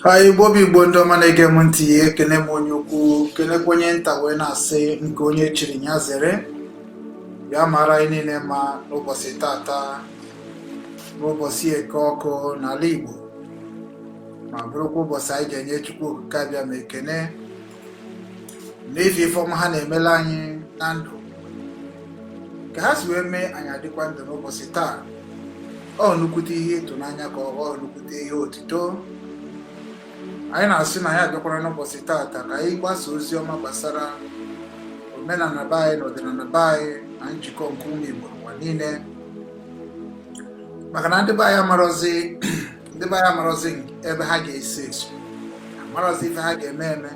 Ha Igbo bụ Igbo, ndị ọma na-ege m ntị, ekene m onye ukwu, kenekwa onye nta, wee na-asị nke onye chiri ya zere. Ya mara anyị niile ma n'ụbọchị tata, n'ụbọchị Eke ọkụ n'ala Igbo, ma bụrụkwa ụbọchị anyị ji enye Chukwu Okike abịa ma ekene n'ife ife ọma ha na-emela anyị na ndụ, ka ha si wee mee anyị adịkwa ndụ n'ụbọchị taa. Ọ nnukwute ihe ịtụnanya ka ọ ghọọ nnukwute ihe otito. Anyị na-asị na anyị abịakwara n'ụbọchị taata ka anyị gbasa ozi ọma gbasara omenala be anyị na ọdịnala be anyị na njikọ nke ụmụ Igbo n'ụwa niile, maka na ndị be anyị amarọzi ebe ha ga-esi eso, amarọzi ife ha ga-eme eme.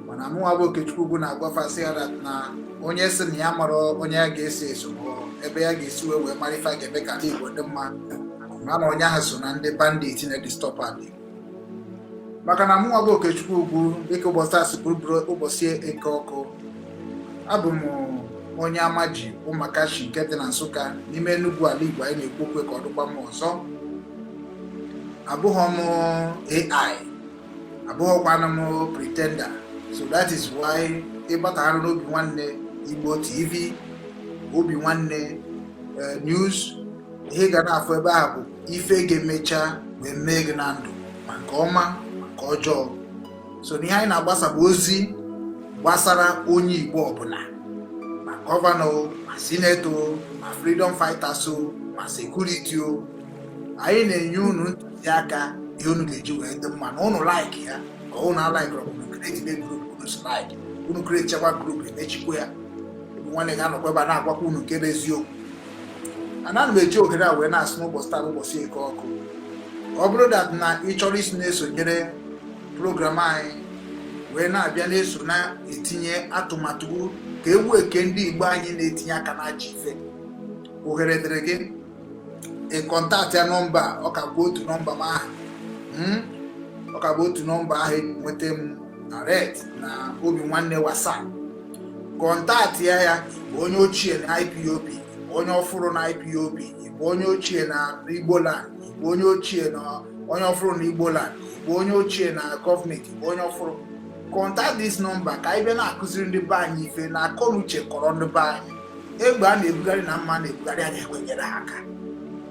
Mana mụnwa bụ Okechukwu Ugwu na-agwafasị ya that na onye sị na ya mara onye ya ga-eso eso ma ebe ya ga-esi wee mara ife a ga-eme ka ala Igbo dị mma, ma na onye ahụ so na ndị bandit na-edisturb ala Igbo. Maka na mụnwa bụ Okechukwu Ugwu, dịka ụbọchị taa si bụrụ ụbọchị Eke ọkụ, abụ m onye Amaji Ụmakachi nke dị na Nsụka n'ime Enugu, ala Igbo. Anyị na-ekwu okwu ka ọ dịkwa m ọzọ. Abụghọ m AI, abụghọkwanụ m pretender. So that is why ịgbatagharụ n'Obi Nwanne Igbo TV, Obi Nwanne News, ihe ị ga na-afụ ebe ahụ bụ ife ga-emecha wee mee gị na ndụ, ma nke ọma ma nke ọjọọ. So n'ihe anyị na-agbasa bụ ozi gbasara onye Igbo ọbụla, ma governor, ma senator, ma freedom fighters o, ma security o. Anyị na-enye unu ntụziaka ihe unu ga-eji wee dị mma na unu like ya ka unu alikeọrọ. Unu create group unu si like, unu createchakwa group, emechikwa ya. Obi Nwanne ga-anọkwa ebe a na-agwakwa unu nke bụ eziokwu. Ana m eji ohere a wee na-asị n'ụbọchị taa bụ ụbọchị Eke ọkụ, ọ bụrụ that na ị chọrọ isi na-esonyere program anyị wee na-abịa na-eso na-etinye atụmatụ ka ewu eke ndị Igbo anyị na-etinye aka na ajọ ife, ohere dịrị gị ị contact ya. Nọmba ọ ka bụ otu nọmba m ahụ, Ọ ka bụ otu nọmba ahụ eji nweta m na red na Obi Nwanne WhatsApp. Contact ya. Ya bụ onye ochie na IPOB, onye ọfụrụ na IPOB, bụ onye ochie na Igboland, bụ onye ochie na onye ọfụrụ na Igboland, bụ onye ochie na gọọmenti, bụ onye ọfụrụ, contact this number ka anyị bịa na-akụziri ndị be anyị ife na akọ na uche kọrọ ndị be anyị. Egbe a na-ebugharị na mma na-ebugharị anyị ekwenyere ha aka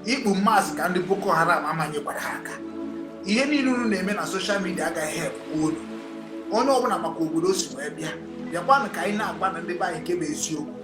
ikpu mmasị ka ndị Boko Haram amanyekwara ha aka. Ihe niile unu na-eme na social media agaghị help unu. Onye ọbụla maka obodo si wee bịa, bịakwanụ ka anyị na-agwa na ndị be anyị nke bụ eziokwu.